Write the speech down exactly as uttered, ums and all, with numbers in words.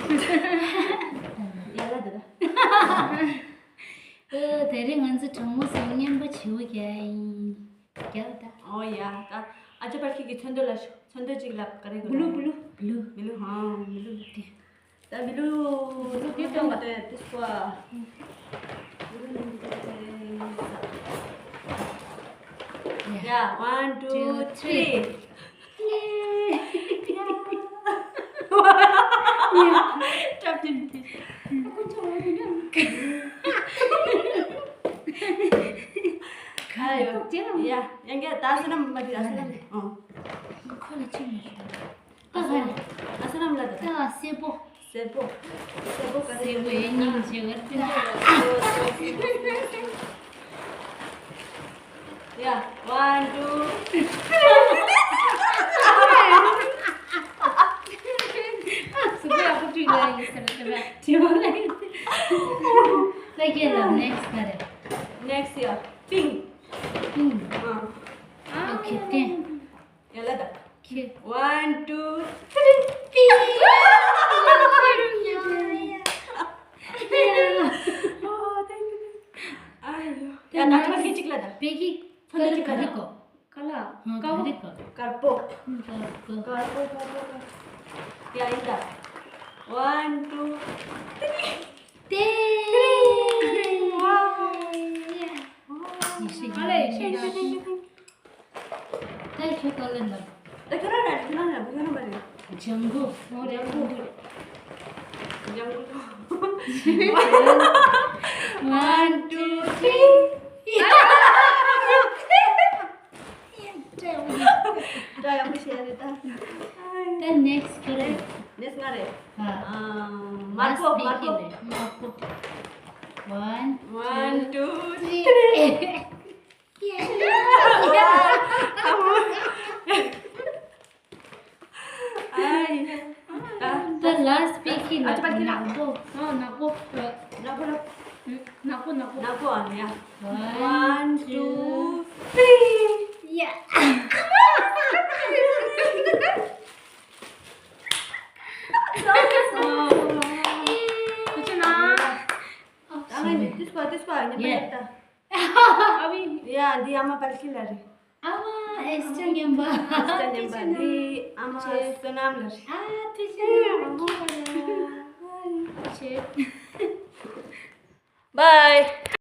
ཡ་ལ་དེ་ད། ཨ། དེ་རིང་ང་ཚོ་གྲོགས་མོ་ཚོ་རྔན་པ་བྱིའུ་རྒྱག་ཡིན། རྒྱག་ད། ཨོ་ཡ། ད་ཨ་ཅག་པར་ཁྱི་གི་ཚོན་མདོག་ལ་ཤོག་ཚོན་མདོག་ཅིག་ལབ་ག་རེ་ག་རེ། བུ་ལུ་བུ་ལུ་བུ་ལུ། མི་ལུ་ཧང་མི་ལུ། དེ། ད་བི་ལུ་བི་ལུ་དེ་ལྟ་བ་དེ་དེ་སྐོ། Yeah, one, two, three. Trap him. ཡ་ཡ་ཡ། ད་སོ་ནམ་མ་དེ་ད་སོ་ནམ། ཨོ། ཁོ་ལ་ཅི་མི་ཤེས། ཨ་ས་ཨ་ས་རམ་ལ་ད། ད་སེར་པོ། སེར་པོ། སེར་པོ་ག་རེ། སེར་པོ་ཡིན་ཉིན་བྱེད་གར་ཏེ། Yeah, one, two. སུ་ག་ཡག་པོ་བྲིས་ལ་ཡིན་ཟེར་ཏེ་བ་དྲི་བ་ལ་ཡིན་ཏེ། ད་ཁྱེད་ལ་next ག་རེ། Next, yeah, pink. Pink. ཨ། Okay, ཏེ། ཡ་ལ་ད། ཁྱེད། One, two, three. Oh, thank you. ཨ་ཡོ། ད་ཡ་ད་ཁ་ཁྱེད་ཅིག་ལ་ད། པེ་ཀི། ཚོན་མདོག་ཅིག་ལ་ད། ཀ་ལ། ཀ་ལ། ཧ། ཀ་བོ། ཀ་རི་ཀ། དཀར་པོ། དཀར་པོ། དཀར་པོ། དཀར་པོ། ཡ་ཡིན་ད། One, two, three. ཏེ། Three. Wow. ཡེ་ཤེས། ཨ་ལེ་ཡེ་ཤེས། Thank you, thank you, thank you. ད་ཁྱོད་ག་ལེར་ལབ། ད་ཁྱོད་རང་རེད། ཁྱོད་རང་རེད། ཁྱོད་རང་རེད། ལྗང་གུ། ལྗང་གུ། ལྗང་གུ། One, two, three. ད་ཡག་པོ་བྱས་རེད་ད། ད་next ཁྱོད་རེད། Next ང་རེད། ཨ། དམར་པོ། དམར་པོ། དམར་པོ། One, one, two, two, three. Three. ཨ་ཡ། ད་last པེ་ཀི་ལ། ཨ་ཅག་པར་ཁྱི་ལ། ནག་པོ། ཨ། ནག་པོ། ནག་པོ་ལ། ནག་པོ། ནག་པོ། ནག་པོ། ཨ་ཡ། One, two, three. Yeah. ཨ་བི། ཡ། འདི་ཨ་མ་པར་ཁྱི་ལ་རེད། ཨ་མ་ཨེ་སི་ཊར་རྔན་པ། ཨེ་སི་ཊར་རྔན་པ། འདི་ཨ་མ་བསོད་ནམས་ལ་རེད། ཨ། ཐུགས་རྗེ་ཆེ། ཐུགས་རྗེ་ཆེ། Bye.